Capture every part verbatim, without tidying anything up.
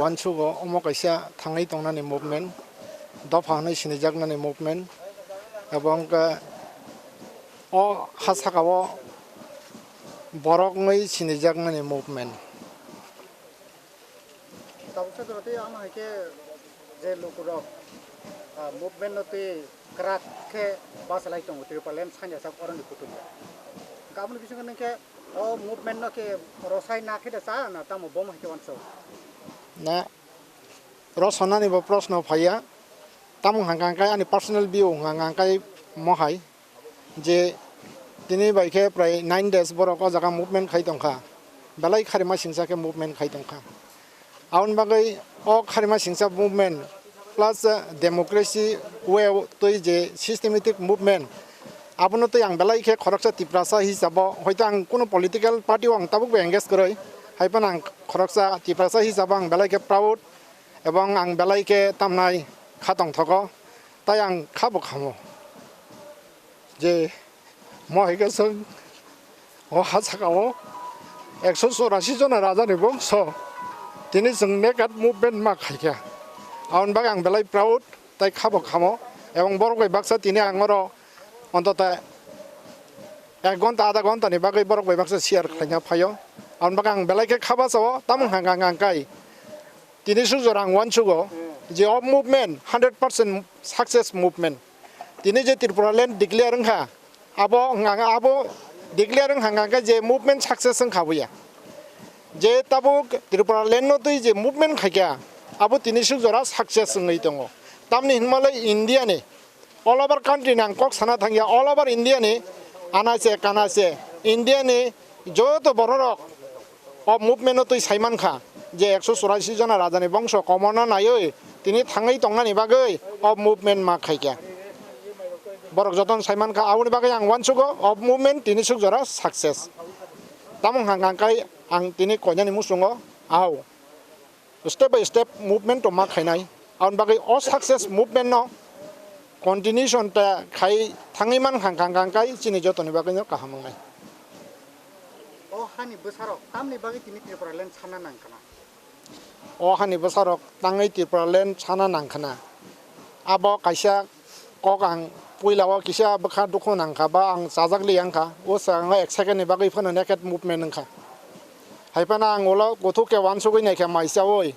Uansugo omo kaisa thangwi tongnani movement, dopha hwnwi sinijaknani movement, abo wngkha o ha sakao borok wngwi sinijaknani movement. Tabuksa jora tei ano hai khe je lukurok, ah, movement no tei kwrak khe bachalai tongo Tripura land sanya sak oroni kutung. Aboni bisingo nung khe o movement no khe rosai na khe da cha na tamo bom hai khe uanso? Na, rosonani bo proshno phaiya. Tamo hwnka hwnkai ani personal view hwnka hwnkai mohai. Je tini bai khe prai nine days borok o jaga movement khai tongkha, belai kharima singsa khe movement khai tongkha. Aboni bagwi o kharima singsa movement plus, eh, democracy way twi je systematic movement, abono twi ang belai khe khoroksa Tiprasa hisabo, hoito ang kuno political party o ang tabuk bo engage kwrwi, hai phano ang khoroksa Tiprasa hisabo ang belai khe proud, ebong ang belai khe tamnai kha tongthogo, tai ang kha bo khamo. Je mo hai khe chwng o ha sakao ekso chorasi jona rajani bongso tini chwng naked movement ma khaikha. Aboni bagwi ang belai proud tai kha bo khamo, ebong borok bai baksa tini ang oro ontoto ek ghonta adha ghonta ni bagwi borok bai baksa share khlaina phaio. Aboni bagwi ang belai khe kha bachao, tamo hwnka hwnka hwnkai tini suk jora ang uansugo je o movement hundred percent success movement. Tini je Tripura land declare wngkha, abo hwnka hwnka abo declare wngkha hwnka khe je movement success wngkha buya. Je tabuk Tripura land no twi je movement khaikha, abo tini suk jora success wngwi tongo. Tamni hwnmale India ni all over country ni ang kok sana thangya, all over India ni anache kanache India ni joto bororok o movement no twi saimankha je ekso chorasi jona rajani bongso komono naiwi tini thangwi tongnani bagwi o movement ma khaikha. Borok jotono saimankha, aboni bagwi ang uansugo o movement tini suk jora success. Tamo hwnka hwnka khe ang tini koinani muchungo au step by step movement to ma khainai. Aboni bagwi o success movement no continuation ta khai thangwi man hang hang hang kai chini jotoni bagwi no kaham wngnai. O hani bwsarok tamni bagwi tini Tripura land sana nang khna? O hani bwsarok tangwi Tripura land sana nang khna. Abo kaisa kok ang puila o kisa bwkha dukhu nangkha ba ang chajak li wngkha, o swkango ek second ni bagwi phano naked movement wngkha. Hai phano ang ulo kuthuk khe uansugwi naikha mai chaui.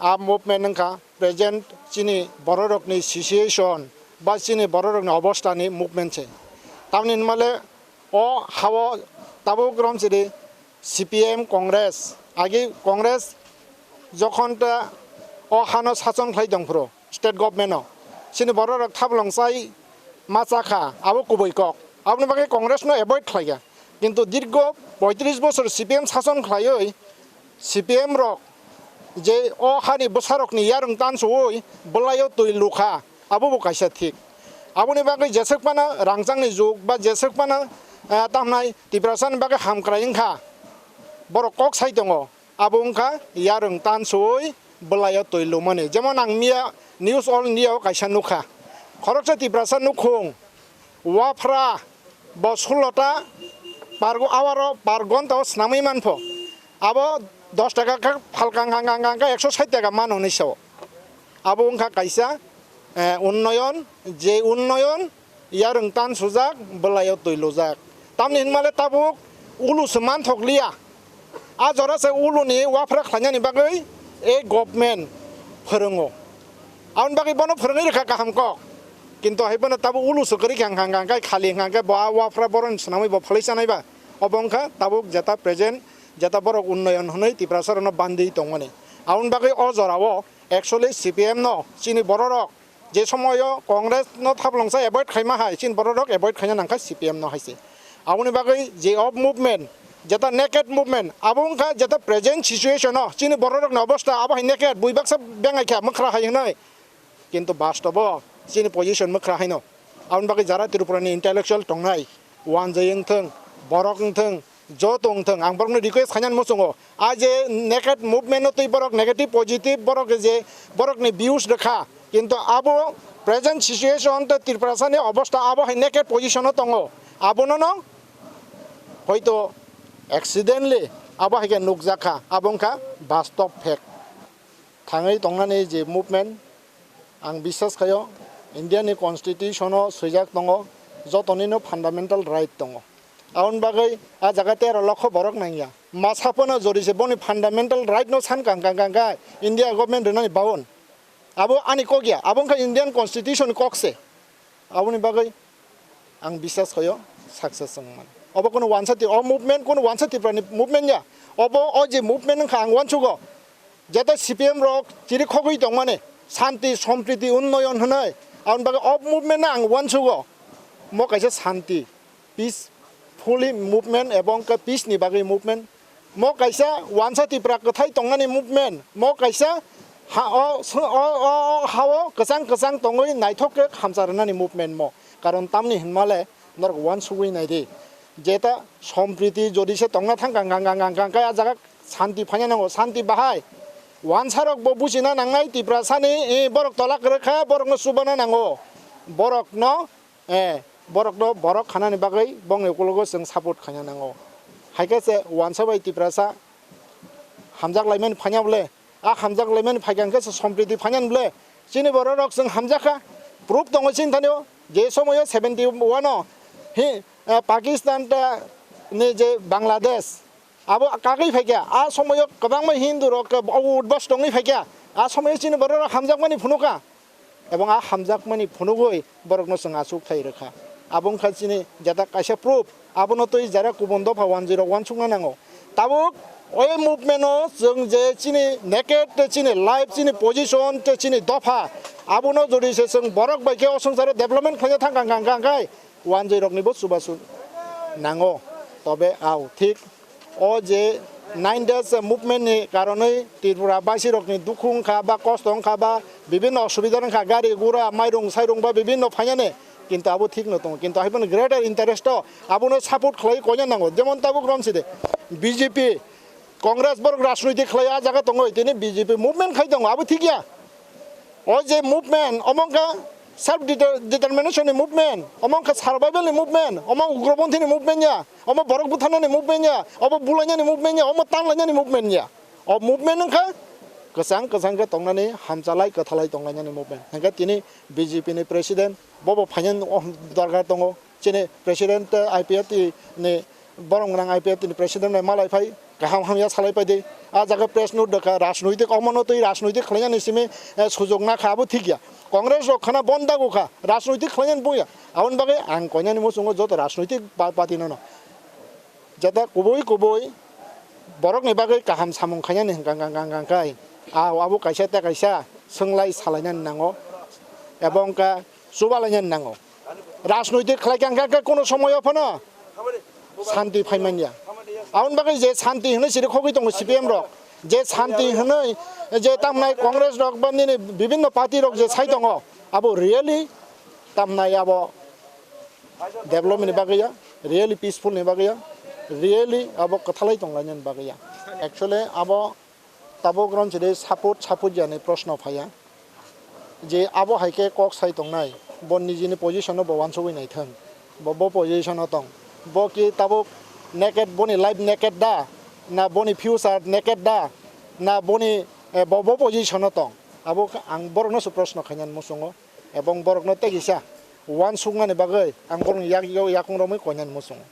A movement wngkha present chini bororokni situation ba chini bororokni obostani movement se. Tamni hwnmale o hao tabuk romchiri C P M, Congress, agi Congress jokhon ta o hano sachon khlai tongphuru, state government o chini bororok thaplong chai ma chakha, abo kubui kok. Aboni bagwi Congress no avoid khlaiya. Kintu dirgo poitris bosor C P M sason khlaiwi, C P M rok je o hani bwsarokni yarwng tansuwi bwlaio twi lukha, abo bo kaisa thik. Aboni bagwi jeswk phano rangchakni juk ba jeswk phano, eh, tamhnai Tiprasani bagwi hamkrai wngkha, borok kok sai tongo. Abo wngkha yarwng tansuwi bwlaio twi lumani. Jemon ang miya News All India o kaisa nukha. Khoroksa Tiprasa nukhung, waphra bo sulota par go-, hour o par gonta o swnamwi manpho. Abo dos taka kha phalkang hang hang hang kha ekso sait taka mano hinwi sao. Abo wngkha kaisa, eh, unnoyon, je unnoyon yarwng tan sujak, bwlaio twi lujak. Tamni hinmale tabuk ulu se manthok liya. A jora se uluni waphra khlainani bagwi ei government phwrwngo. Aboni bagwi bono phwrwngwi rwkha kaham kok. Kintu hai bono tabuk ulu se kwrwi kha hwnkha hwnkha hwnkhe khali hwnkha hwnkhe bo a waphra boroni swnamwi bo phalwi chanai ba. Obo wngkha tabuk jeta present, jeta borok unnoyon hwnwi Tiprasarokno bandwi tongmani. Aboni bagwi o jorao actually C P M no chini bororok je somoyo Congress no thaplongsa avoid khaima hai, chini bororok avoid khaina nangkha C P M no hai se. Aboni bagwi je ob movement, jeta naked movement, abo wngkha jeta present situation o chini bororokni obosta abo hai naked, bui baksa bengai kha mwkhra hai hwnwi. Kintu bastobo chini position mwkhra haino. Aboni bagwi jara Tripura ni intellectual tongnai, wanjwi wngthwng, borok wngthwng, joto wngthwng, ang borokno request khainani muchungo. A je naked movement no twi borok negative positive borok je borokni views rwkha, kintu abo present situation tei Tiprasani obosta abo hai naked position o tongo. Abono no hoito accidentally abo hai khe nukjakha, abo wngkha bastob fact. Thangwi tongnani je movement, ang biswas khaio, India ni constitution o swijak tongo, jotonino fundamental right tongo. Aboni bagwi a jaga tero lokho borok nangya. Masa phano jodi se boni fundamental right no san kang kang kang kha India government rwnani baun. Abo ani kok ya, abo wngkha Indian constitution ni kok se. Aboni bagwi ang biswas khaio success wngmani. Obo kono wansa ti-, o movement kono wansa Tripura ni movement ya. Obo o je movement wngkha ang wansugo. Jeta C P M rok chiri khogwi tongmani, santi, sompriti, unnoyon hwnwi. Aboni bagwi o movement no ang wansugo. Mo kaisa santi, peacefully movement ebong khe peace ni bagwi movement. Mo kaisa wansa Tripura kwthai tongnani movement. Mo kaisa ha-, o, o, o, o ha-o kwchang kwchang tongwi naithok khe khamcha rwnani movement mo. Karon tamni hinmale norok wansugwi naidi. Jeta sompriti jodi se tongna thang kang kang kang kang kang khe a jaga santi phaina nango, santi bahai. Wansarok bo bujina nangnai Tiprasani, eh, borok tola kwrwkha, borokno chubana nango. Borokno, eh, borokno borok khanani bagwi bongni ukulogo chwng support khaina nango. Haikhe se wansa bai Tiprasa hamjak laimani phanya bole, a hamjak laimani phaikha hwnkhe se sompriti phanya bole. Chini bororok chwng hamjakha, proof tongo chini thanio, je somoyo seventy one o hi, eh, Pakistan ta ni je Bangladesh, abo kagwi phaikha, a somoyo kwbangma Hindu rok khe o udbas tongwi phaikha, a somoyo chini bororok hamjakmani phunukha. Ebong a hamjakmani phunugwi borokno chwng achuk thai rwkha. Abo wngkha chini jeta kaisa proof. Abono twi jara kubun dopha wanjwi rok wansukna nango. Tabuk o movement o chwng je chini naked tei chini life, chini position tei chini dopha, abono jodi se chwng borok bai khe o swngcharo development khlaina thang kang kang kang khai wanjwi rokni bo chubachu nango. Tobe ao thik o je nine days movement ni karonwi Tripura basi rokni dukhu wngkha ba kosto wngkha ba bibinno osubida wngkha, gari gura, mairung sairung ba bibinno phainani, kintu abo thik no tongo, kintu hai phano greater interest o abono support khlai koina nango, jemon tabuk romside B J P, Congress borok rajnoitik khlai a jaga tongo, tini B J P movement khai tongo, abo thik ya. O je movement, omo wngkha self deter-, determination ni movement, omo wngkha survival ni movement, omo ugroponthi ni movement ya, omo borok butharnani movement ya, obo bulainani movement ya, omo tanlainani movement ya. O movement wngkha kwchang kwchang khe tongnani, hamchalai kwthalai tonglainani movement. Hwnkhe tini B J P ni president bobo phainani dorkar tongo. Chini president, eh, I P F T ni, borok gwnang I P F T ni president bai malai phai, kaham hamya salai phai di. A jaga press note rwkha, rajnoitik omono twi rajnoitik khlainani simi, eh, sujok nakha, abo thik ya. Congress rok khana bon dago kha, rajnoitik khlainani buya. Aboni bagwi ang koinani muchungo joto rajnoitik pa-, party no no. Jeta kubui kubui borokni bagwi kaham samung khainani hwnkha, hwnkha, hwnkha, hwnkha khai. A, abo kaisa tei kaisa swnglai salainani nango. Ebong ka chubalainani nango. Rajnoitik khlai kha hwnkha khe kono somoyo phano santi phai manya. Aboni bagwi je santi hwnwi siri khogwi tongo C P M rok, je santi hwnwi je tamnai Congress rok ba nini bibinno party rok je sai tongo, abo really tamnai abo development ni bagwi ya, really peaceful ni bagwi ya, really abo kwthalai tonglainani bagwi ya. Actually abo tabuk ron chini support support yani proshno phaiya. Je abo hai khe kok sai tongnai, bo nijini position no bo wansugwi naithang, bo, bo position o tong, bo ki tabuk naked, boni life naked da, na boni future naked da, na boni, eh, bo, bo position o tong, abo khe ang borokno se proshno khainani muchungo, ebong borokno tei kisa wansuknani bagwi ang borokni yak, yak, yakung romwi koinani muchungo.